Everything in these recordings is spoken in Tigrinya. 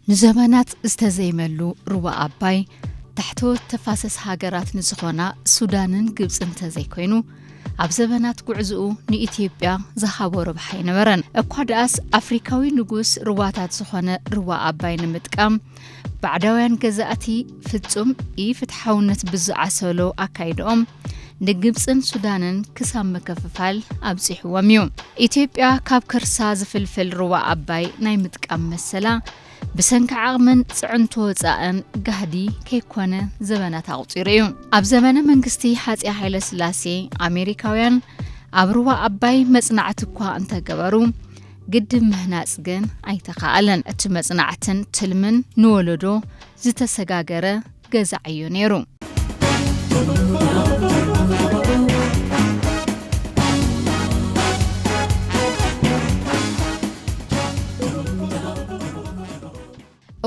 ንዘበናት ዝተዘይመሉ ሩባ ኣባይ፣ ታሕተዎት ተፋሰስ ሃገራት ንዝኾና ሱዳንን ግብጽን እንተዘይኮይኑ፣ ኣብ ዘበናት ጉዕዝኡ ንኢትዮጵያ ዝሃቦ ረብሓ ኣይነበረን። እኳ ደኣስ ኣፍሪካዊ ንጉስ ሩባታት ዝኾነ ሩባ ኣባይ ንምጥቃም፣ ባዕዳውያን ገዛእቲ ፍጹም ኢፍትሓውነት ብዝዓሰሎ ኣካይድኦም፣ ንግብጽን ሱዳንን ክሳብ ምክፍፋል ኣብጺሕዎም እዩ። ኢትዮጵያ ካብ ከርሳ ዝፍልፍል ሩባ ኣባይ ናይ ምጥቃም መሰላ፣ ብሰንኪ ዓቕምን ጽዕንቶ ወጻእን ጋህዲ ከይኮነ ዘበናት ኣቑጺሩ እዩ። ኣብ ዘመነ መንግስቲ ሃጺይ ሃይለስላሴ፣ ኣሜሪካውያን ኣብ ሩባ ኣባይ መጽናዕቲ እኳ እንተገበሩ፣ ግድብ ምህናጽ ግን ኣይተኻእለን። እቲ መጽናዕትን ትልምን ንወለዶ ዝተሰጋገረ ገዛዕ እዩ ነይሩ።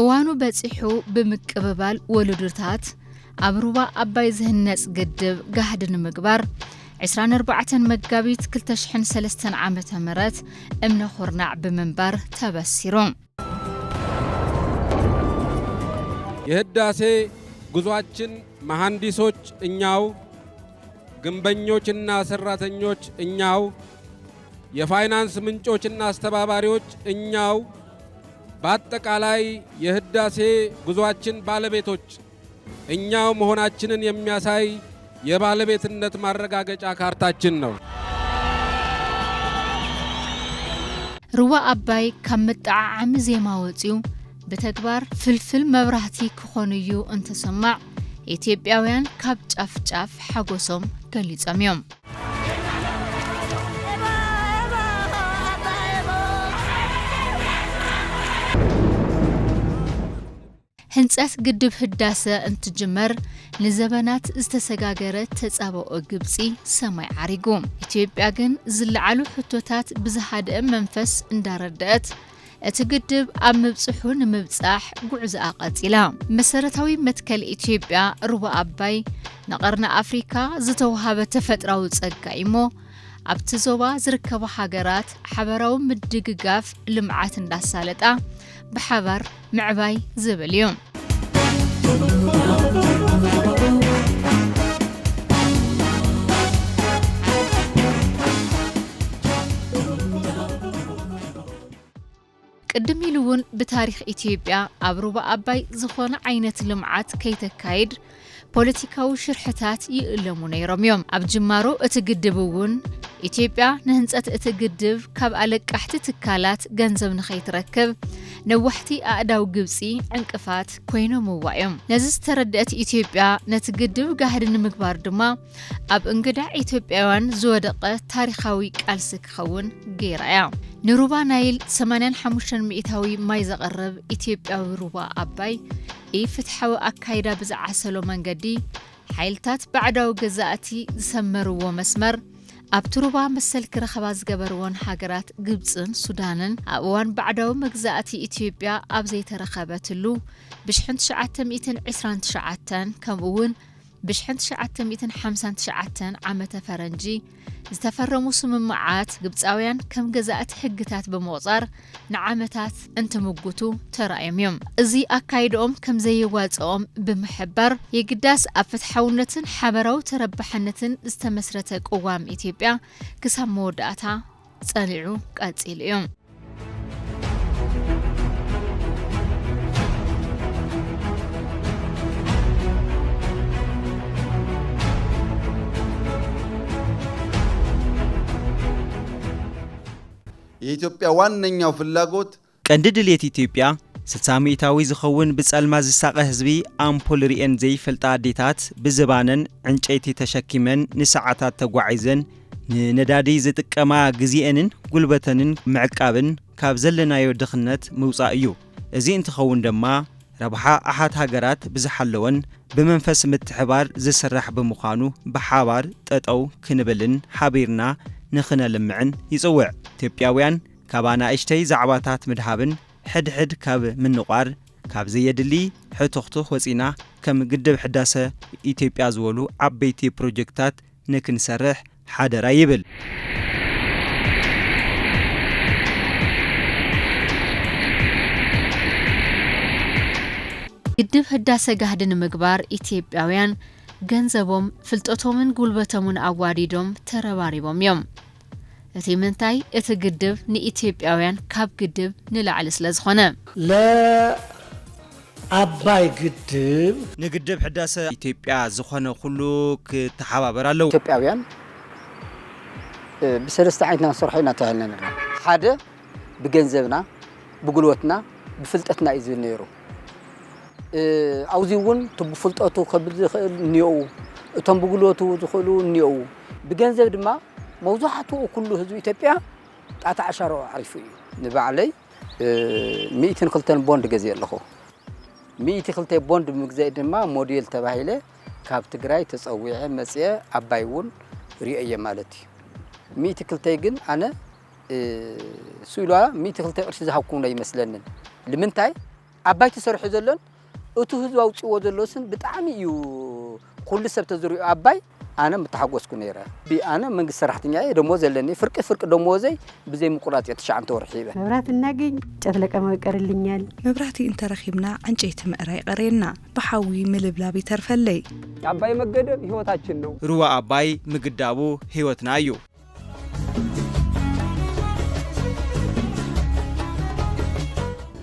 እዋኑ በጺሑ ብምቅብባል ወለዶታት ኣብ ሩባ ኣባይ ዝህነጽ ግድብ ጋህዲ ንምግባር፣ ዕስራን ኣርባዕተን መጋቢት ክልተ ሽሕን ሰለስተን ዓመተ ምህረት እምነ ኩርናዕ ብምንባር ተበሲሩ። የህዳሴ ጉዟችን መሐንዲሶች እኛው፣ ግንበኞችና ሰራተኞች እኛው፣ የፋይናንስ ምንጮችና አስተባባሪዎች እኛው፣ በአጠቃላይ የህዳሴ ጉዟችን ባለቤቶች እኛው መሆናችንን የሚያሳይ የባለቤትነት ማረጋገጫ ካርታችን ነው። ሩባ ኣባይ ካብ መጠዓዓሚ ዜማ ወጺኡ ብተግባር ፍልፍል መብራህቲ ክኾን እዩ እንተሰማዕ፣ ኢትዮጵያውያን ካብ ጫፍ ጫፍ ሓጎሶም ገሊጾም እዮም። ህንጸት ግድብ ህዳሰ እንትጅመር ንዘበናት ዝተሰጋገረ ተጻብኦ ግብጺ ሰማይ ዓሪጉ። ኢትዮጵያ ግን ዝለዓሉ ሕቶታት ብዝሃደአ መንፈስ እንዳረደአት፣ እቲ ግድብ ኣብ ምብጽሑ ንምብጻሕ ጉዕዞኣ ቀጺላ። መሰረታዊ መትከል ኢትዮጵያ ሩባ ኣባይ ንቐርኒ ኣፍሪካ ዝተውሃበ ተፈጥራዊ ጸጋ እዩሞ፣ ኣብቲ ዞባ ዝርከባ ሃገራት ሓበራዊ ምድግጋፍ ልምዓት እንዳሳለጣ ብሓባር ምዕባይ ዝብል እዩ። ቅድም ኢሉ እውን ብታሪኽ ኢትዮጵያ ኣብ ሩባ ኣባይ ዝኾነ ዓይነት ልምዓት ከይተካይድ ፖለቲካዊ ሽርሕታት ይእለሙ ነይሮም እዮም። ኣብ ጅማሮ እቲ ግድብ እውን ኢትዮጵያ ንህንፀት እቲ ግድብ ካብ ኣለቃሕቲ ትካላት ገንዘብ ንኸይትረክብ ነዋሕቲ ኣእዳው ግብፂ ዕንቅፋት ኮይኖምዋ እዮም። ነዚ ዝተረደአት ኢትዮጵያ ነቲ ግድብ ጋህዲ ንምግባር ድማ ኣብ እንግዳዕ ኢትዮጵያውያን ዝወደቐ ታሪኻዊ ቃልሲ ክኸውን ገይራ እያ። ንሩባ ናይል ሰማንያን ሓሙሽተን ሚእታዊ ማይ ዘቕርብ ኢትዮጵያዊ ሩባ ኣባይ ኢፍትሓዊ ኣካይዳ ብዝዓሰሎ መንገዲ ሓይልታት ባዕዳዊ ገዛእቲ ዝሰመርዎ መስመር ኣብቲ ሩባ መሰል ክረኸባ ዝገበርወን ሃገራት ግብጽን ሱዳንን ኣብ እዋን ባዕዳዊ መግዛእቲ ኢትዮጵያ ኣብ ዘይተረኸበትሉ ብሽሕን ትሽዓተ ሚእትን ዕስራን ትሽዓተን ከምኡ እውን ብሽሕን ትሽዓተ ሚእትን ሓምሳን ትሽዓተን ዓመተ ፈረንጂ ዝተፈረሙ ስምምዓት ግብጻውያን ከም ገዛእቲ ሕግታት ብምቑጻር ንዓመታት እንትምጉቱ ተራእዮም እዮም። እዚ ኣካይድኦም ከም ዘየዋጽኦም ብምሕባር የግዳስ ኣብ ፍትሓውነትን ሓበራዊ ተረባሕነትን ዝተመስረተ ቅዋም ኢትዮጵያ ክሳብ መወዳእታ ጸኒዑ ቀጺሉ እዩ። የኢትዮጵያ ዋነኛው ፍላጎት ቀንዲ ድልየት ኢትዮጵያ ስልሳ ሚእታዊ ዝኸውን ብጸልማት ዝሳቐ ህዝቢ ኣምፖል ርእየን ዘይፈልጣ ኣዴታት ብዝባነን ዕንጨይቲ ተሸኪመን ንሰዓታት ተጓዒዘን ንነዳዲ ዝጥቀማ ግዜኤንን ጉልበተንን ምዕቃብን ካብ ዘለናዮ ድኽነት ምውጻእ እዩ። እዚ እንትኸውን ድማ ረብሓ ኣሓት ሃገራት ብዝሓለወን ብመንፈስ ምትሕባር ዝስራሕ ብምዃኑ ብሓባር ጠጠው ክንብልን ሓቢርና ንኽነልምዕን ይጽውዕ። ኢትዮጵያውያን ካብ ኣናእሽተይ ዛዕባታት ምድሃብን ሕድሕድ ካብ ምንቋር ካብ ዘየድሊ ሕቱኽቱኽ ወጺና ከም ግድብ ሕዳሰ ኢትዮጵያ ዝበሉ ዓበይቲ ፕሮጀክትታት ንክንሰርሕ ሓደራ ይብል። ግድብ ህዳሰ ጋህዲ ንምግባር ኢትዮጵያውያን ገንዘቦም፣ ፍልጠቶምን ጉልበቶምን ኣዋዲዶም ተረባሪቦም እዮም። እቲ ምንታይ፣ እቲ ግድብ ንኢትዮጵያውያን ካብ ግድብ ንላዕሊ ስለ ዝኾነ። ለአባይ ግድብ ንግድብ ሕዳሰ ኢትዮጵያ ዝኾነ ኩሉ ክተሓባበር ኣለዎ። ኢትዮጵያውያን ብሰለስተ ዓይነትና ንሰርሖ ኢና ተባሂልና ነርና። ሓደ ብገንዘብና፣ ብጉልበትና፣ ብፍልጠትና እዩ ዝብል ነይሩ። ኣብዚ እውን እቲ ብፍልጠቱ ከብል ዝኽእል እኒኦው፣ እቶም ብጉልበቱ ዝኽእሉ እኒኦው። ብገንዘብ ድማ መብዛሕትኡ ኩሉ ህዝቢ ኢትዮጵያ ጣታ ኣሻሮ ዓሪፉ እዩ። ንባዕለይ ሚእትን ክልተን ቦንድ ገዚአ ኣለኹ። ሚእቲ ክልተ ቦንድ ምግዛእ ድማ ሞዴል ተባሂለ ካብ ትግራይ ተፀዊዐ መፅአ። ኣባይ እውን ሪኦየ ማለት እዩ። ሚእቲ ክልተ ግን ኣነ ስኢሉዋ ሚእቲ ክልተ ቅርሺ ዝሃብኩም ኣይመስለንን። ልምንታይ ኣባይ ተሰሪሑ ዘሎን እቱ ህዝቢ ኣውፅዎ ዘሎ ስን ብጣዕሚ እዩ። ኩሉ ሰብ ተዝሪኦ ኣባይ ኣነ ምተሓጎስኩ ነይረ። ኣነ መንግስቲ ሰራሕተኛ እየ፣ ደሞዝ ዘለኒ፣ ፍርቂ ፍርቂ ደሞዘይ ብዘይ ምቁራፅ እየ ትሽዓተ ወርሒ ሂበ። መብራት እናገኝ ጨፍለቀመው ይቀርልኛል። መብራህቲ እንተረኺብና ዕንጨይቲ ምእራይ ቀርየና፣ ብሓዊ ምልብላብ ይተርፈለይ። የአባይ መገደብ ህይወታችን ነው። ሩባ ኣባይ ምግዳቡ ህይወትና እዩ።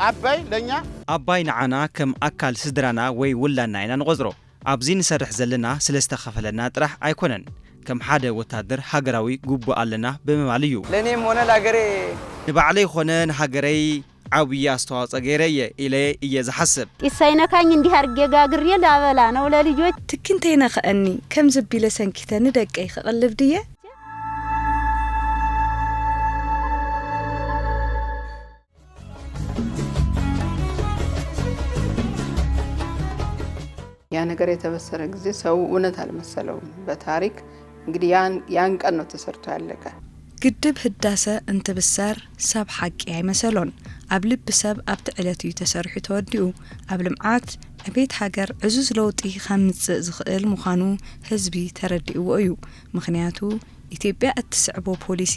አባይ ለእኛ ኣባይ ንዓና ከም ኣካል ስድራና ወይ ውላድና ኢና ንቖጽሮ። ኣብዚ ንሰርሕ ዘለና ስለ ዝተኸፈለና ጥራሕ ኣይኮነን፣ ከም ሓደ ወታደር ሃገራዊ ግቡእ ኣለና ብምባል እዩ። ለእኔም ሆነ ለሀገሬ ንባዕለይ ኾነ ንሃገረይ ዓብዪ ኣስተዋፅኦ ገይረ እየ ኢለ እየ ዝሓስብ። ጢስ ሳይነካኝ እንዲህ አርጌ ጋግሬ ላበላ ነው ለልጆች። ትኪ እንተይነኸአኒ ከምዚ ቢለ ሰንኪተ ንደቀይ ክቕልብ ድየ? ያ ነገር የተበሰረ ጊዜ ሰው እውነት አልመሰለውም። በታሪክ እንግዲህ ያን ያን ቀን ነው ተሰርቶ ያለቀ። ግድብ ህዳሰ እንትብሰር ሰብ ሓቂ ኣይመሰሎን። ኣብ ልቢ ሰብ ኣብቲ ዕለት እዩ ተሰሪሑ ተወዲኡ። ኣብ ልምዓት ዕቤት ሃገር ዕዙዝ ለውጢ ከምጽእ ዝኽእል ምዃኑ ህዝቢ ተረዲእዎ እዩ። ምኽንያቱ ኢትዮጵያ እትስዕቦ ፖሊሲ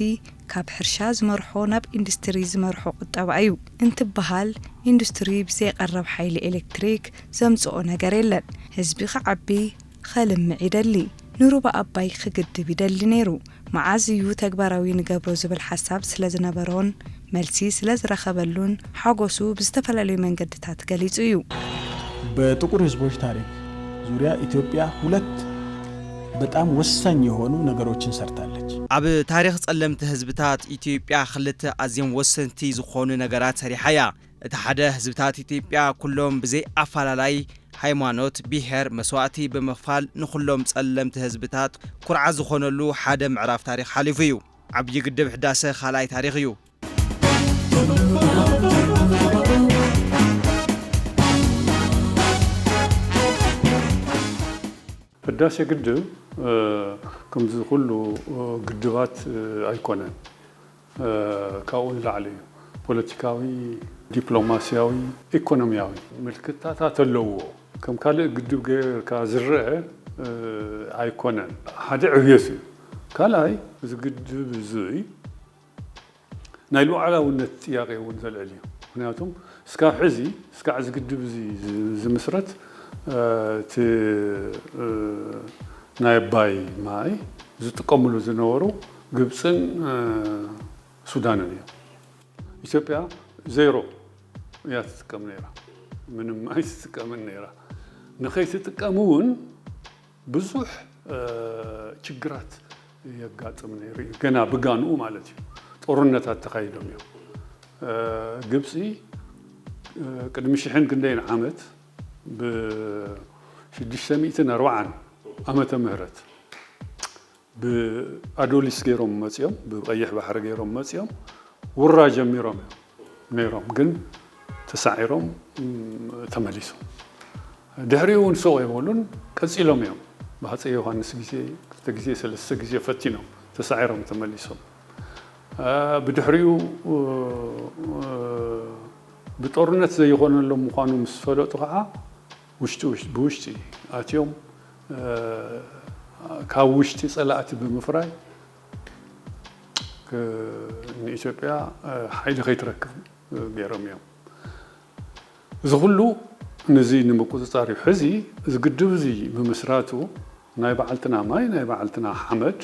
ካብ ሕርሻ ዝመርሖ ናብ ኢንዱስትሪ ዝመርሖ ቁጠባ እዩ እንትበሃል፣ ኢንዱስትሪ ብዘይቐረብ ሓይሊ ኤሌክትሪክ ዘምጽኦ ነገር የለን። ህዝቢ ክዓቢ፣ ኸልምዕ ይደሊ፣ ንሩባ ኣባይ ክግድብ ይደሊ ነይሩ። መዓዝ እዩ ተግባራዊ ንገብሮ ዝብል ሓሳብ ስለ ዝነበሮን መልሲ ስለ ዝረኸበሉን ሓጎሱ ብዝተፈላለዩ መንገድታት ገሊጹ እዩ። በጥቁር ህዝቦች ታሪክ ዙሪያ ኢትዮጵያ ሁለት በጣም ወሳኝ የሆኑ ነገሮችን ሰርታለች። ኣብ ታሪኽ ጸለምቲ ህዝብታት ኢትዮጵያ ክልተ ኣዝዮም ወሰንቲ ዝኾኑ ነገራት ሰሪሓ እያ። እቲ ሓደ ህዝብታት ኢትዮጵያ ኩሎም ብዘይ ኣፈላላይ ሃይማኖት፣ ብሄር መስዋእቲ ብምኽፋል ንኹሎም ጸለምቲ ህዝብታት ኩርዓት ዝኾነሉ ሓደ ምዕራፍ ታሪኽ ሓሊፉ እዩ። ዓብዪ ግድብ ሕዳሰ ካልኣይ ታሪኽ እዩ። ህዳሴ ግድብ ከምዚ ኩሉ ግድባት ኣይኮነን። ካብኡ ንላዕሊ እዩ። ፖለቲካዊ፣ ዲፕሎማስያዊ፣ ኢኮኖሚያዊ ምልክታታት ኣለዎ። ከም ካልእ ግድብ ጌርካ ዝረአ ኣይኮነን። ሓደ ዕብየት እዩ። ካልኣይ እዚ ግድብ እዙይ ናይ ሉዓላውነት ጥያቄ እውን ዘልዕል እዩ። ምክንያቱም እስካብ ሕዚ እስካዕ እዚ ግድብ እዚ ዝምስረት እቲ ናይ ኣባይ ማይ ዝጥቀምሉ ዝነበሩ ግብፅን ሱዳንን እዮም። ኢትዮጵያ ዜሮ እያ ትጥቀም ነይራ፣ ምንም ኣይትጥቀምን ነይራ። ንኸይትጥቀም እውን ብዙሕ ችግራት የጋጥም ነይሩ እዩ። ገና ብጋንኡ ማለት እዩ። ጦርነታት ተኻይዶም እዮም። ግብፂ ቅድሚ ሽሕን ክንደይን ዓመት ብ ሽዱሽተ ሚእትን ኣርባዓን ዓመተ ምህረት ብኣዶሊስ ገይሮም መፂኦም፣ ብቐይሕ ባሕሪ ገይሮም መፂኦም ውራ ጀሚሮም እዮም ነይሮም፣ ግን ተሳዒሮም ተመሊሶም። ድሕሪኡ እውን ሱቕ የበሉን ቀፂሎም እዮም። ብሃፀይ ዮሃንስ ግዜ ክልተ ግዜ ሰለስተ ግዜ ፈቲኖም ተሳዒሮም ተመሊሶም። ብድሕሪኡ ብጦርነት ዘይኾነሎም ምዃኑ ምስ ፈለጡ ከዓ ውሽጢ ውሽጢ ብውሽጢ ኣትዮም ካብ ውሽጢ ፀላእቲ ብምፍራይ ንኢትዮጵያ ሓይሊ ከይትረክብ ገይሮም እዮም። እዚ ኩሉ ነዚ ንምቁፅፃር እዩ። ሕዚ እዚ ግድብ እዚ ምምስራቱ ናይ በዓልትና ማይ፣ ናይ በዓልትና ሓመድ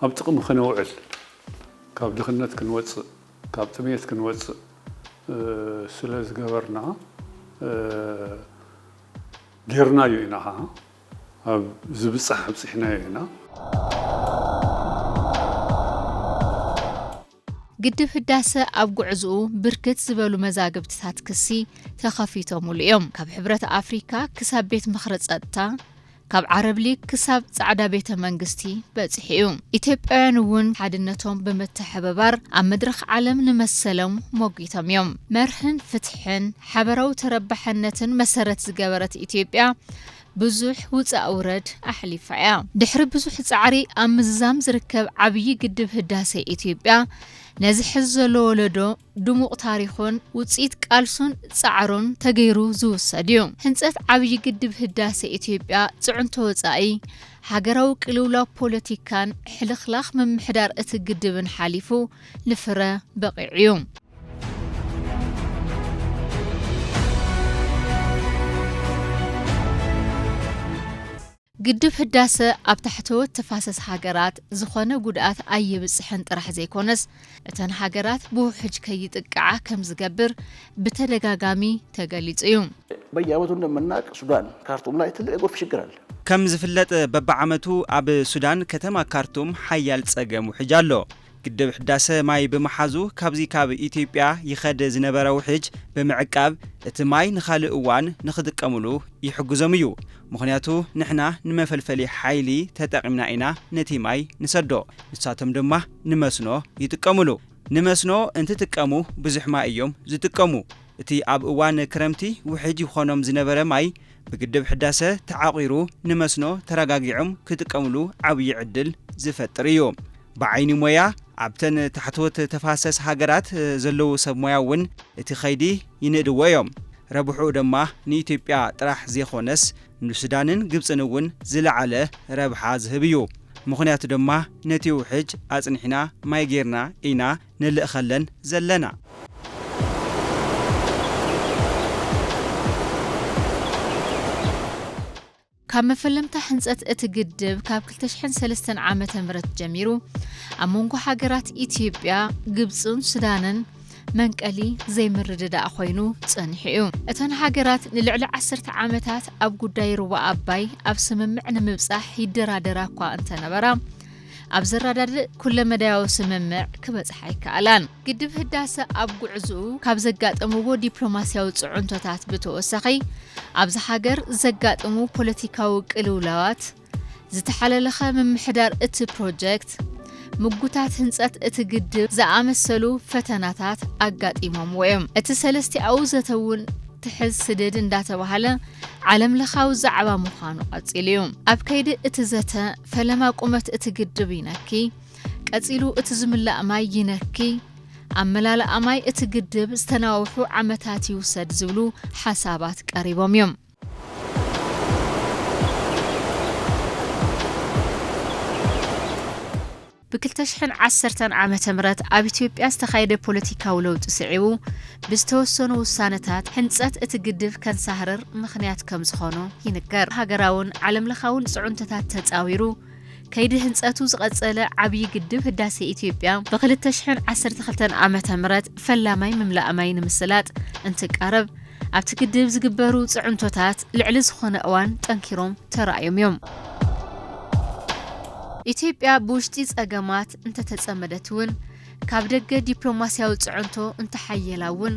ኣብ ጥቕሚ ከነውዕል፣ ካብ ድኽነት ክንወፅእ፣ ካብ ጥሜት ክንወፅእ ስለ ዝገበርና፣ ጌርናዮ ኢና፣ ከዓ ኣብ ዝብፃሕ ኣብፂሕናዮ ኢና። ግድብ ህዳሰ ኣብ ጉዕዝኡ ብርክት ዝበሉ መዛግብትታት ክሲ ተኸፊቶምሉ እዮም። ካብ ሕብረት ኣፍሪካ ክሳብ ቤት ምኽሪ ፀጥታ፣ ካብ ዓረብ ሊግ ክሳብ ፃዕዳ ቤተ መንግስቲ በፂሑ እዩ። ኢትዮጵያውያን እውን ሓድነቶም ብምትሕብባር ኣብ መድረኽ ዓለም ንመሰሎም ሞጊቶም እዮም። መርህን ፍትሕን ሓበራዊ ተረባሕነትን መሰረት ዝገበረት ኢትዮጵያ ብዙሕ ውፃእ ውረድ ኣሕሊፋ እያ። ድሕሪ ብዙሕ ፃዕሪ ኣብ ምዝዛም ዝርከብ ዓብዪ ግድብ ህዳሴ ኢትዮጵያ ነዚ ሕዚ ዘሎ ወለዶ ድሙቕ ታሪኹን ውፅኢት ቃልሱን ፃዕሩን ተገይሩ ዝውሰድ እዩ። ህንፀት ዓብዪ ግድብ ህዳሴ ኢትዮጵያ ፅዕንቶ ወፃኢ፣ ሃገራዊ ቅልውላው ፖለቲካን ሕልኽላኽ ምምሕዳር እቲ ግድብን ሓሊፉ ንፍረ በቒዑ እዩ። ግድብ ህዳሰ ኣብ ታሕተዎት ተፋሰስ ሃገራት ዝኾነ ጉድኣት ኣየብፅሕን ጥራሕ ዘይኮነስ እተን ሃገራት ብውሕጅ ከይጥቅዓ ከምዝገብር ብተደጋጋሚ ተገሊፁ እዩ። በየዓመቱ እንደምናውቅ ሱዳን ካርቱም ላይ ትልቅ የጎርፍ ችግር አለ። ከም ዝፍለጥ በብዓመቱ ኣብ ሱዳን ከተማ ካርቱም ሓያል ጸገም ውሕጅ ኣሎ። ግድብ ሕዳሰ ማይ ብምሓዙ ካብዚ ካብ ኢትዮጵያ ይኸድ ዝነበረ ውሕጅ ብምዕቃብ እቲ ማይ ንኻልእ እዋን ንኽጥቀምሉ ይሕግዞም እዩ። ምኽንያቱ ንሕና ንመፈልፈሊ ሓይሊ ተጠቒምና ኢና ነቲ ማይ ንሰዶ፣ ንሳቶም ድማ ንመስኖ ይጥቀምሉ። ንመስኖ እንትጥቀሙ ብዙሕ ማይ እዮም ዝጥቀሙ። እቲ ኣብ እዋን ክረምቲ ውሕጅ ይኾኖም ዝነበረ ማይ ብግድብ ሕዳሰ ተዓቒሩ ንመስኖ ተረጋጊዖም ክጥቀምሉ ዓብዪ ዕድል ዝፈጥር እዩ። ብዓይኒ ሞያ ኣብተን ታሕተዎት ተፋሰስ ሃገራት ዘለዉ ሰብ ሞያ እውን እቲ ኸይዲ ይንእድዎ እዮም። ረብሕኡ ድማ ንኢትዮጵያ ጥራሕ ዘይኾነስ ንሱዳንን ግብፅን እውን ዝለዓለ ረብሓ ዝህብ እዩ። ምኽንያቱ ድማ ነቲ ውሕጅ ኣፅኒሕና ማይ ገይርና ኢና ንልእኸለን ዘለና። ካብ መፈለምታ ህንፀት እቲ ግድብ ካብ ክልተ ሽሕን ሰለስተን ዓመተ ምህረት ጀሚሩ ኣብ መንጎ ሃገራት ኢትዮጵያ፣ ግብፅን ሱዳንን መንቀሊ ዘይምርድዳእ ኮይኑ ፀኒሑ እዩ። እተን ሃገራት ንልዕሊ ዓሰርተ ዓመታት ኣብ ጉዳይ ሩባ ኣባይ ኣብ ስምምዕ ንምብፃሕ ይደራደራ እኳ እንተነበራ፣ ኣብ ዘረዳድእ ኩለመዳያዊ ስምምዕ ክበፅሓ ኣይከኣላን። ግድብ ህዳሰ ኣብ ጉዕዝኡ ካብ ዘጋጠምዎ ዲፕሎማስያዊ ፅዕንቶታት ብተወሳኺ፣ ኣብዚ ሃገር ዘጋጥሙ ፖለቲካዊ ቅልውላዋት፣ ዝተሓለለኸ ምምሕዳር እቲ ፕሮጀክት፣ ምጉታት ህንፀት እቲ ግድብ ዝኣመሰሉ ፈተናታት ኣጋጢሞምዎ እዮም። እቲ ሰለስቲኣዊ ዘተ እውን ትሕዝ ስድድ እንዳተባሃለ ዓለም ለኻዊ ዛዕባ ምዃኑ ቀፂሉ እዩ። ኣብ ከይዲ እቲ ዘተ ፈለማ ቁመት እቲ ግድብ ይነኪ፣ ቀፂሉ እቲ ዝምላእ ማይ ይነኪ፣ ኣመላልኣ ማይ እቲ ግድብ ዝተናውሑ ዓመታት ይውሰድ ዝብሉ ሓሳባት ቀሪቦም እዮም። ብ ክልተ ሽሕን ዓሰርተን ዓመተ ምህረት ኣብ ኢትዮጵያ ዝተኻየደ ፖለቲካዊ ለውጢ ስዒቡ ብዝተወሰኑ ውሳነታት ህንፀት እቲ ግድብ ከንሳህርር ምኽንያት ከም ዝኾኖ ይንገር። ሃገራውን ዓለም ለኻውን ፅዑንቶታት ተፃዊሩ ከይዲ ህንፀቱ ዝቐፀለ ዓብዪ ግድብ ህዳሴ ኢትዮጵያ ብ ክልተ ሽሕን ዓሰርተ ክልተን ዓመተ ምህረት ፈላማይ ምምላእ ማይ ንምስላጥ እንትቃረብ ኣብቲ ግድብ ዝግበሩ ፅዕንቶታት ልዕሊ ዝኾነ እዋን ጠንኪሮም ተራእዮም እዮም። ኢትዮጵያ ብውሽጢ ፀገማት እንተተፀመደት እውን ካብ ደገ ዲፕሎማስያዊ ፅዕንቶ እንተሓየላ እውን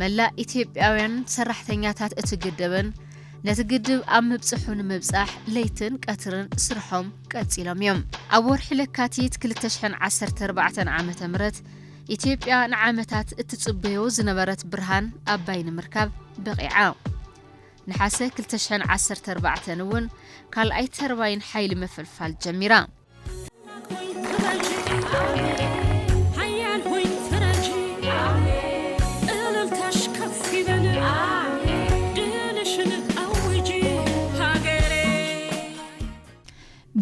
መላእ ኢትዮጵያውያን ሰራሕተኛታት እቲ ግድብን ነቲ ግድብ ኣብ ምብፅሑ ንምብፃሕ ለይትን ቀትርን ስርሖም ቀፂሎም እዮም። ኣብ ወርሒ ለካቲት ክልተ ሽሕን ዓሰርተ ኣርባዕተን ዓመተ ምህረት ኢትዮጵያ ንዓመታት እትፅበዮ ዝነበረት ብርሃን ኣባይ ንምርካብ በቒዓ። ነሓሰ ክልተ ሽሕን ዓሰርተ ኣርባዕተን እውን ካልኣይ ተርባይን ሓይሊ ምፍልፋል ጀሚራ።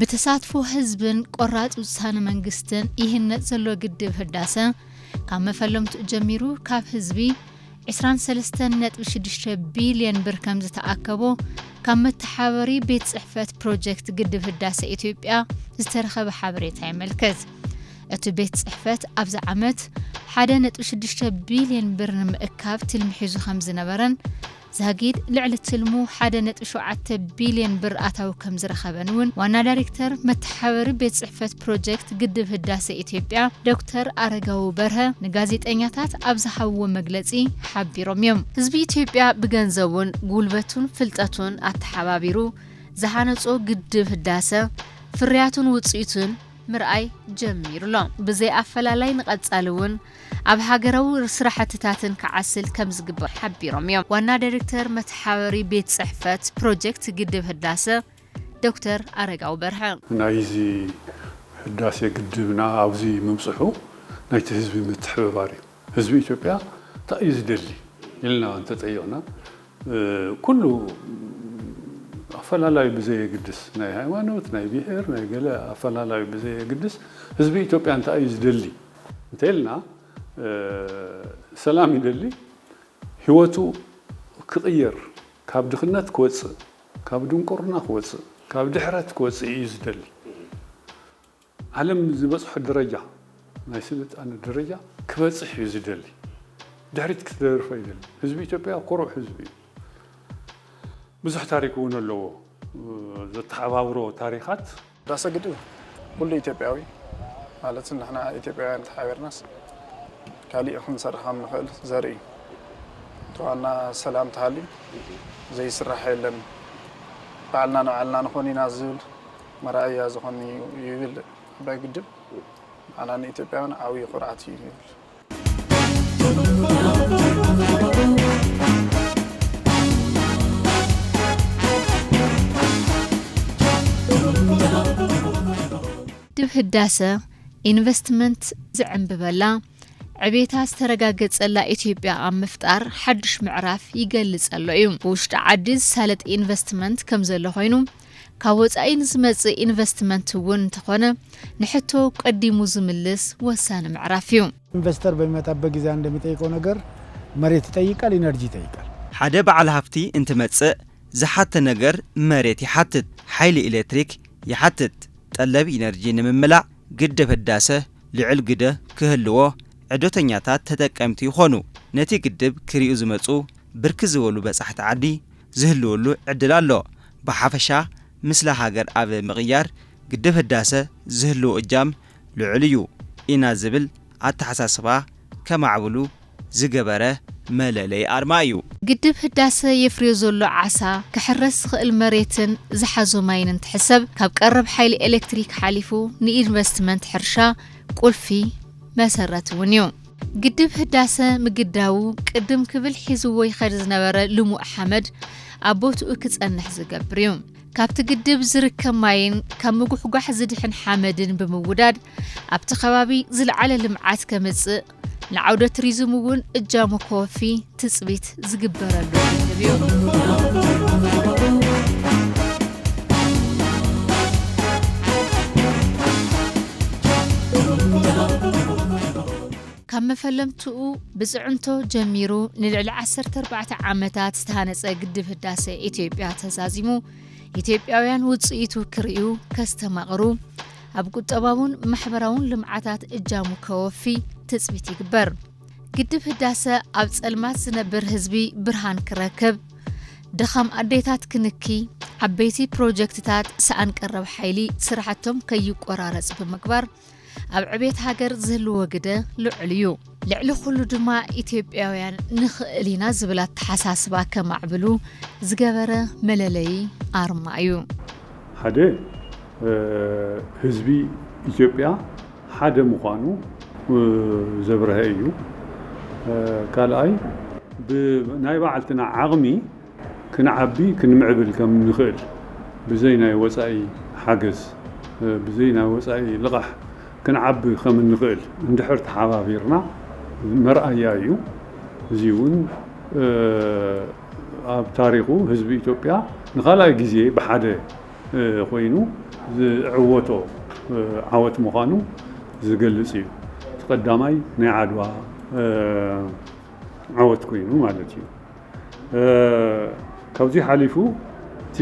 ብተሳትፎ ህዝብን ቆራፅ ውሳነ መንግስትን ይህነፅ ዘሎ ግድብ ህዳሰ ካብ መፈለምትኡ ጀሚሩ ካብ ህዝቢ ዕስራን ሰለስተን ነጥቢ ሽዱሽተ ቢልዮን ብር ከም ዝተኣከቦ ካብ መተሓባበሪ ቤት ጽሕፈት ፕሮጀክት ግድብ ህዳሰ ኢትዮጵያ ዝተረኸበ ሓበሬታ የመልክት። እቲ ቤት ጽሕፈት ኣብዚ ዓመት ሓደ ነጥቢ ሽዱሽተ ቢልዮን ብር ንምእካብ ትልሚ ሒዙ ከም ዝነበረን፣ ዛጊድ ልዕሊ ትልሙ ሓደ ነጥቢ ሸውዓተ ቢልዮን ብር ኣታዊ ከም ዝረኸበን እውን ዋና ዳይሬክተር መተሓባበሪ ቤት ጽሕፈት ፕሮጀክት ግድብ ህዳሰ ኢትዮጵያ ዶክተር ኣረጋዊ በርሀ ንጋዜጠኛታት ኣብ ዝሃብዎ መግለጺ ሓቢሮም እዮም። ህዝቢ ኢትዮጵያ ብገንዘቡን ጉልበቱን ፍልጠቱን ኣተሓባቢሩ ዝሃነጾ ግድብ ህዳሰ ፍርያቱን ውጽኢቱን ምርኣይ ጀሚሩ ኣሎ። ብዘይ ኣፈላላይ ንቐጻሊ እውን ኣብ ሃገራዊ ስራሕትታትን ክዓስል ከም ዝግበር ሓቢሮም እዮም። ዋና ዳይሬክተር መተሓባበሪ ቤት ጽሕፈት ፕሮጀክት ግድብ ህዳሰ ዶክተር ኣረጋዊ በርሀ። ናይዚ ህዳሴ ግድብና ኣብዚ ምብጽሑ ናይቲ ህዝቢ ምትሕብባር እዩ። ህዝቢ ኢትዮጵያ እንታይ እዩ ዝደሊ ኢልና እንተጠይቕና፣ እ፣ ኩሉ ኣፈላላዩ ብዘየግድስ፣ ናይ ሃይማኖት፣ ናይ ብሄር፣ ናይ ገለ ኣፈላላዩ ብዘየግድስ፣ ህዝቢ ኢትዮጵያ እንታይ እዩ ዝደሊ እንተኢልና፣ እ፣ ሰላም ይደሊ፣ ህይወቱ ክቕየር፣ ካብ ድኽነት ክወጽእ፣ ካብ ድንቁርና ክወጽእ፣ ካብ ድሕረት ክወጽእ እዩ ዝደሊ። ዓለም ዝበጽሖ ደረጃ፣ ናይ ስልጣነ ደረጃ ክበጽሕ እዩ ዝደሊ። ድሕሪት ክትደርፎ ይደሊ። ህዝቢ ኢትዮጵያ ኩሩዕ ህዝቢ እዩ። ብዙሕ ታሪክ እውን ኣለዎ። ዘተሓባብሮ ታሪኻት። ህዳሰ ግድብ ኩሉ ኢትዮጵያዊ፣ ማለት ንሕና ኢትዮጵያውያን ተሓቢርናስ ካሊእ ክንሰርሕ ከም ንኽእል ዘርኢ እዩ። እቲ ዋና ሰላም ተሃልዩ ዘይስራሕ የለን። ባዕልና ንባዕልና ንኾን ኢና ዝብል መርኣያ ዝኾን እዩ ይብል ዓባይ ግድብ። ንዓና ንኢትዮጵያውያን ዓብዪ ኩርዓት እዩ ይብል። ግድብ ህዳሰ ኢንቨስትመንት ዝዕንብበላ፣ ዕቤታ ዝተረጋገጸላ ኢትዮጵያ ኣብ ምፍጣር ሓድሽ ምዕራፍ ይገልጽ ዘሎ እዩ። ብውሽጢ ዓዲ ዝሳለጥ ኢንቨስትመንት ከም ዘሎ ኮይኑ፣ ካብ ወጻኢ ንዝመጽእ ኢንቨስትመንት እውን እንተኾነ ንሕቶ ቀዲሙ ዝምልስ ወሳኒ ምዕራፍ እዩ። ኢንቨስተር በሚመጣበት ጊዜ አንድ የሚጠይቀው ነገር መሬት ይጠይቃል፣ ኢነርጂ ይጠይቃል። ሓደ በዓል ሃፍቲ እንትመጽእ ዝሓተ ነገር መሬት ይሓትት፣ ሓይሊ ኤሌክትሪክ ይሓትት። ጠለብ ኢነርጂ ንምምላእ ግድብ ህዳሰ ልዑል ግደ ክህልዎ፣ ዕደተኛታት ተጠቀምቲ ይኾኑ። ነቲ ግድብ ክሪኡ ዝመጹ ብርክት ዝበሉ በጻሕቲ ዓዲ ዝህልወሉ ዕድል ኣሎ። ብሓፈሻ፣ ምስላ ሃገር ኣብ ምቕያር ግድብ ህዳሰ ዝህልዎ እጃም ልዑል እዩ ኢና ዝብል ኣተሓሳስባ ከማዕብሉ ዝገበረ መለለዪ ኣርማ እዩ። ግድብ ህዳሰ የፍርዮ ዘሎ ዓሳ፣ ክሕረስ ዝኽእል መሬትን ዝሓዞ ማይን እንትሕሰብ፣ ካብ ቀረብ ሓይሊ ኤሌክትሪክ ሓሊፉ ንኢንቨስትመንት ሕርሻ ቁልፊ መሰረት እውን እዩ። ግድብ ህዳሰ ምግዳቡ ቅድም ክብል ሒዝዎ ይኸድ ዝነበረ ልሙዕ ሓመድ ኣብ ቦትኡ ክጸንሕ ዝገብር እዩ። ካብቲ ግድብ ዝርከብ ማይን ካብ ምጉሕጓሕ ዝድሕን ሓመድን ብምውዳድ ኣብቲ ከባቢ ዝለዓለ ልምዓት ከምጽእ፣ ንዓውደ ቱሪዝም እውን እጃሙ ከወፊ ትጽቢት ዝግበረሉ ግድብ እዩ። ካብ መፈለምትኡ ብጽዕንቶ ጀሚሩ ንልዕሊ ዓሰርተ ኣርባዕተ ዓመታት ዝተሃነጸ ግድብ ህዳሰ ኢትዮጵያ ተዛዚሙ፣ ኢትዮጵያውያን ውጽኢቱ ክርእዩ፣ ከስተማቕሩ፣ ኣብ ቁጠባውን ማሕበራውን ልምዓታት እጃሙ ከወፊ ትጽቢት ይግበር። ግድብ ህዳሰ ኣብ ጸልማት ዝነብር ህዝቢ ብርሃን ክረክብ፣ ድኻም ኣዴታት ክንኪ፣ ዓበይቲ ፕሮጀክትታት ሰኣን ቀረብ ሓይሊ ስራሕቶም ከይቆራረጽ ብምግባር፣ ኣብ ዕቤት ሃገር ዝህልዎ ግደ ልዑል እዩ። ልዕሊ ኩሉ ድማ ኢትዮጵያውያን ንኽእል ኢና ዝብል ኣተሓሳስባ ከማዕብሉ ዝገበረ መለለዪ ኣርማ እዩ። ሓደ፣ እ፣ ህዝቢ ኢትዮጵያ ሓደ ምዃኑ፣ እ፣ ዘብርሀ እዩ። እ፣ ካልኣይ፣ ብናይ ባዕልትና ዓቕሚ ክንዓቢ፣ ክንምዕብል ከም ንኽእል፣ ብዘይ ናይ ወጻኢ ሓገዝ፣ ብዘይ ናይ ወጻኢ ልቓሕ ክንዓቢ ከም እንኽእል እንድሕር ተሓባቢርና መርኣያ እዩ። እዚ እውን፣ እ፣ ኣብ ታሪኹ ህዝቢ ኢትዮጵያ ንኻልኣይ ግዜ ብሓደ፣ እ፣ ኮይኑ ዝዕወቶ፣ እ፣ ዓወት ምዃኑ ዝገልጽ እዩ። እቲ ቀዳማይ ናይ ዓድዋ፣ እ፣ ዓወት ኮይኑ ማለት እዩ። ካብዚ ሓሊፉ እቲ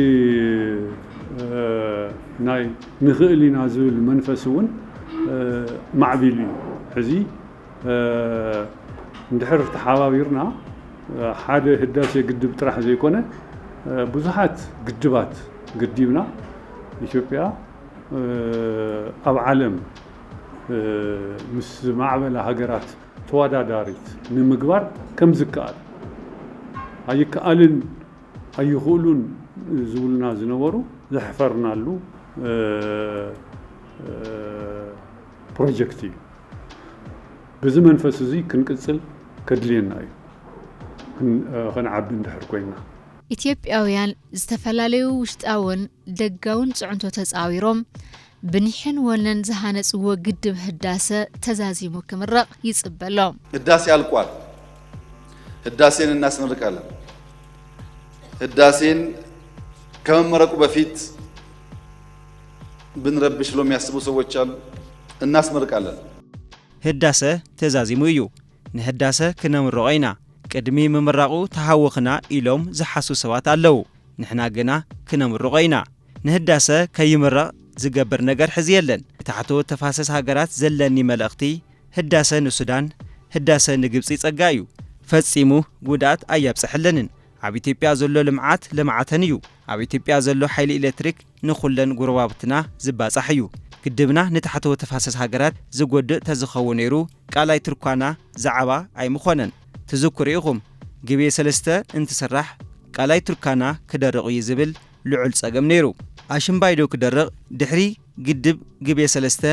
ናይ ንኽእል ኢና ዝብል መንፈስ እውን ማዕቢሉ እዩ። ሕዚ እንድሕር ተሓባቢርና ሓደ ህዳሴ ግድብ ጥራሕ ዘይኮነ ብዙሓት ግድባት ገዲብና ኢትዮጵያ ኣብ ዓለም ምስ ማዕበላ ሃገራት ተወዳዳሪት ንምግባር ከም ዝከኣል፣ ኣይከኣልን ኣይኽእሉን ዝብሉና ዝነበሩ ዘሕፈርናሉ ፕሮጀክት እዩ። በዚ መንፈስ እዚ ክንቅፅል ከድልየና እዩ፣ ክንዓቢ እንድሕር ኮይና። ኢትዮጵያውያን ዝተፈላለዩ ውሽጣውን ደጋውን ፅዕንቶ ተፃዊሮም ብኒሕን ወነን ዝሃነፅዎ ግድብ ህዳሰ ተዛዚሙ ክምረቕ ይፅበ ኣሎ። ህዳሴ ኣልቋል። ህዳሴን እናስመርቃለን። ህዳሴን ከመመረቁ በፊት ብንረብሽ ብሎ የሚያስቡ ሰዎች አሉ። እናስመርቃለን። ህዳሰ ተዛዚሙ እዩ። ንህዳሰ ክነምርቖ ኢና። ቅድሚ ምምራቑ ተሃወኽና ኢሎም ዝሓስቡ ሰባት ኣለዉ። ንሕና ግና ክነምርቖ ኢና። ንህዳሰ ከይምረቕ ዝገብር ነገር ሕዚ የለን። ንታሕተዎት ተፋሰስ ሃገራት ዘለኒ መልእኽቲ፣ ህዳሰ ንሱዳን፣ ህዳሰ ንግብጺ ጸጋ እዩ። ፈጺሙ ጉድኣት ኣየብጽሐለንን። ኣብ ኢትዮጵያ ዘሎ ልምዓት ልምዓተን እዩ። ኣብ ኢትዮጵያ ዘሎ ሓይሊ ኤሌክትሪክ ንኹለን ጎረባብትና ዝባጻሕ እዩ። ግድብና ንታሕተዎት ተፋሰስ ሃገራት ዝጎድእ ተዝኸውን ነይሩ ቃላይ ቱርካና ዛዕባ ኣይምኾነን። ትዝክሩ ኢኹም፣ ግቤ ሰለስተ እንትስራሕ ቃላይ ቱርካና ክደርቕ እዩ ዝብል ልዑል ጸገም ነይሩ። ኣሽምባይዶ ክደርቕ ድሕሪ ግድብ ግቤ ሰለስተ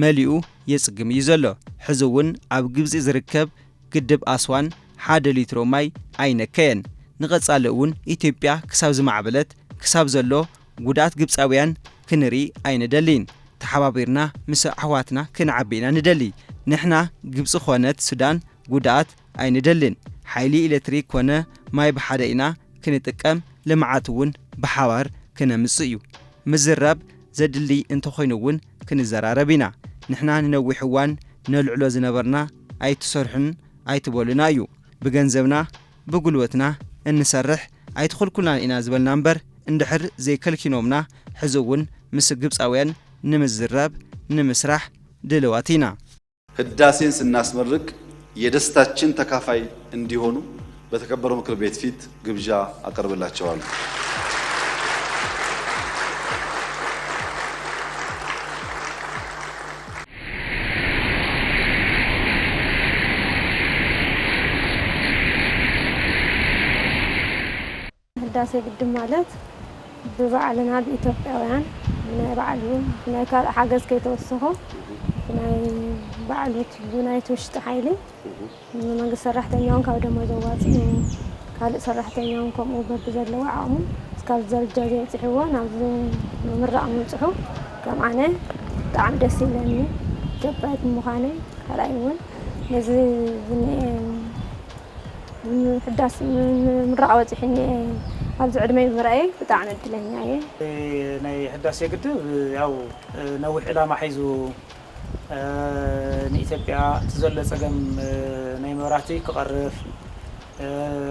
መሊኡ የጽግም እዩ ዘሎ። ሕዚ እውን ኣብ ግብጺ ዝርከብ ግድብ ኣስዋን ሓደ ሊትሮ ማይ ኣይነከየን። ንቐጻሊ እውን ኢትዮጵያ ክሳብ ዝማዕበለት ክሳብ ዘሎ ጉድኣት ግብጻውያን ክንርኢ ኣይንደልይን። ተሓባቢርና ምስ ኣሕዋትና ክንዓቢ ኢና ንደሊ። ንሕና ግብጺ ኾነት ሱዳን ጉድኣት ኣይንደልን። ሓይሊ ኤሌክትሪክ ኮነ ማይ ብሓደ ኢና ክንጥቀም፣ ልምዓት እውን ብሓባር ክነምጽእ እዩ። ምዝራብ ዘድሊ እንተኾይኑ እውን ክንዘራረብ ኢና። ንሕና ንነዊሕ እዋን ነልዕሎ ዝነበርና ኣይትሰርሑን ኣይትበሉና እዩ። ብገንዘብና ብጉልበትና እንሰርሕ ኣይትኹልኩልናን ኢና ዝበልና እምበር እንድሕር ዘይከልኪኖምና ሕዚ እውን ምስ ግብፃውያን ንምዝራብ ንምስራሕ ድልዋት ኢና። ህዳሴን ስናስመርቅ የደስታችን ተካፋይ እንዲሆኑ በተከበረው ምክር ቤት ፊት ግብዣ አቀርብላቸዋለሁ። ህዳሴ ግድብ ማለት ብባዕልና ብኢትዮጵያውያን ናይ ባዕሉ ናይ ካልእ ሓገዝ ከይተወሰኾ ናይ ባዕሉ ናይቲ ውሽጢ ሓይሊ መንግስቲ ሰራሕተኛውን ካብ ደሞዝ ኣዋፂኡ ካልእ ሰራሕተኛውን ከምኡ በብዘለዎ ዓቕሙ እስካብ ደረጃ እዚ ኣብፂሕዎ ናብዚ ምምራቕ ምብፅሑ ከም ኣነ ብጣዕሚ ደስ ይብለኒ። ኢትዮጵያዊት ብምዃነይ ካልኣይ እውን ነዚ ዝኒአ ሕዳስ ምምራቕ በፂሑኒ እየ ኣብዚ ዕድመይ ብምርኣየ ብጣዕሚ ዕድለኛ እየ። ናይ ሕዳሴ ግድብ ያው ነዊሕ ዕላማ ሒዙ ንኢትዮጵያ እቲ ዘሎ ፀገም ናይ መብራህቲ ክቐርፍ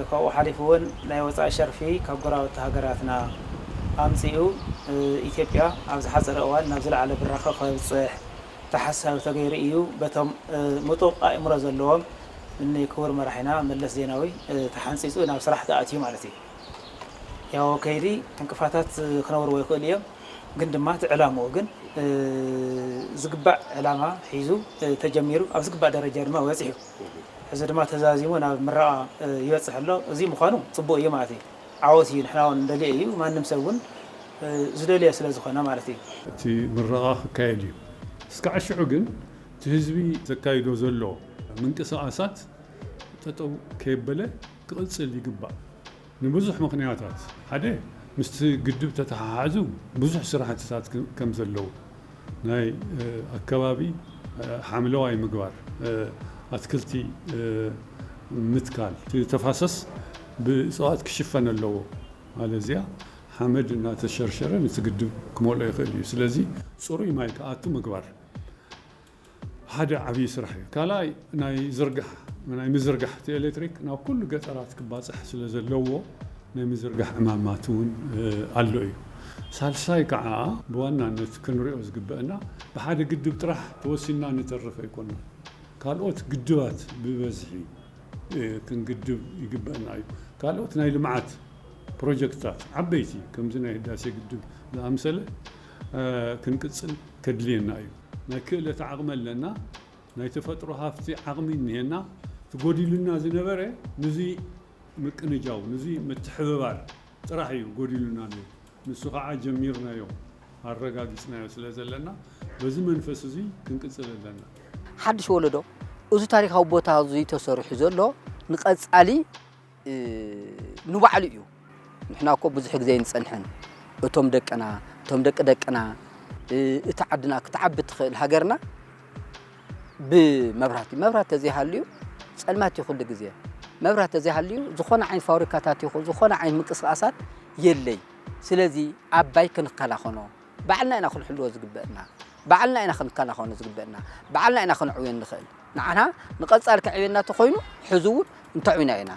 ካብኡ ሓሊፉ እውን ናይ ወፃኢ ሸርፊ ካብ ጎረባብቲ ሃገራትና ኣምፂኡ ኢትዮጵያ ኣብ ዝሓፀረ እዋን ናብ ዝለዓለ ብራኸ ከብፅሕ ተሓሳቢ ተገይሩ እዩ። በቶም ምጡቕ ኣእምሮ ዘለዎም እኒ ክቡር መራሒና መለስ ዜናዊ ተሓንፂፁ ናብ ስራሕ ተኣትዩ ማለት እዩ። ያው ከይዲ ዕንቅፋታት ክነብርዎ ይኽእሉ እዮም፣ ግን ድማ እቲ ዕላምኡ ግን ዝግባእ ዕላማ ሒዙ ተጀሚሩ ኣብ ዝግባእ ደረጃ ድማ በፂሑ ሕዚ ድማ ተዛዚሙ ናብ ምረቓ ይበፅሕ ኣሎ። እዚ ምዃኑ ፅቡቕ እዩ ማለት እዩ። ዓወት እዩ፣ ንሕና እውን እንደልዮ እዩ። ማንም ሰብ እውን ዝደልዮ ስለ ዝኾነ ማለት እዩ። እቲ ምረቓ ክካየድ እዩ። እስካዕ ሽዑ ግን እቲ ህዝቢ ዘካይዶ ዘሎ ምንቅስቓሳት ጠጠው ከየበለ ክቕፅል ይግባእ። ንብዙሕ ምኽንያታት፣ ሓደ ምስቲ ግድብ ተተሓሓዙ ብዙሕ ስራሕትታት ከም ዘለዉ፣ ናይ ኣከባቢ ሓምለዋይ ምግባር፣ ኣትክልቲ ምትካል፣ እቲ ተፋሰስ ብእፅዋት ክሽፈን ኣለዎ። ኣለዚኣ ሓመድ እናተሸርሸረ ነቲ ግድብ ክመልኦ ይኽእል እዩ። ስለዚ ፅሩይ ማይ ክኣቱ ምግባር ሓደ ዓብዪ ስራሕ እዩ። ካልኣይ ናይ ዝርጋሕ ናይ ምዝርጋሕ እቲ ኤሌክትሪክ ናብ ኩሉ ገጠራት ክባፅሕ ስለ ዘለዎ ናይ ምዝርጋሕ ዕማማት እውን ኣሎ እዩ። ሳልሳይ ከዓ ብዋናነት ክንሪኦ ዝግበአና ብሓደ ግድብ ጥራሕ ተወሲንና ንተርፍ ኣይኮና። ካልኦት ግድባት ብበዝሒ ክንግድብ ይግበአና እዩ። ካልኦት ናይ ልምዓት ፕሮጀክትታት ዓበይቲ ከምዚ ናይ ህዳሴ ግድብ ዝኣምሰለ ክንቅፅል ከድልየና እዩ። ናይ ክእለት ዓቕሚ ኣለና። ናይ ተፈጥሮ ሃፍቲ ዓቕሚ እኒሄና። እቲ ጎዲሉና ዝነበረ ንዚ ምቅንጃው፣ ንዚ ምትሕብባር ጥራሕ እዩ ጎዲሉና ነይሩ። ንሱ ከዓ ጀሚርናዮ፣ ኣረጋጊፅናዮ ስለ ዘለና በዚ መንፈስ እዚ ክንቅፅል ኣለና። ሓድሽ ወለዶ እዚ ታሪካዊ ቦታ እዚ ተሰሪሑ ዘሎ ንቐፃሊ ንባዕሉ እዩ። ንሕና እኮ ብዙሕ ግዜ ኣይንፀንሕን። እቶም ደቅና፣ እቶም ደቂ ደቅና፣ እታ ዓድና ክትዓቢ ትኽእል ሃገርና ብመብራህቲ፣ መብራህቲ ተዘይሃልዩ ፀልማት እዩ ኩሉ ግዜ። መብራህቲ ተዘይሃልዩ ዝኾነ ዓይነት ፋብሪካታት ይኹን ዝኾነ ዓይነት ምንቅስቃሳት የለይ። ስለዚ ኣባይ ክንከላኸኖ ባዕልና ኢና ክንሕልዎ ዝግበእና። ባዕልና ኢና ክንከላኸኖ ዝግበእና። ባዕልና ኢና ክንዕውዮ ንኽእል። ንዓና ንቐፃል ከዕብየና ተኾይኑ ሕዚ እውን እንተዕዊና ኢና።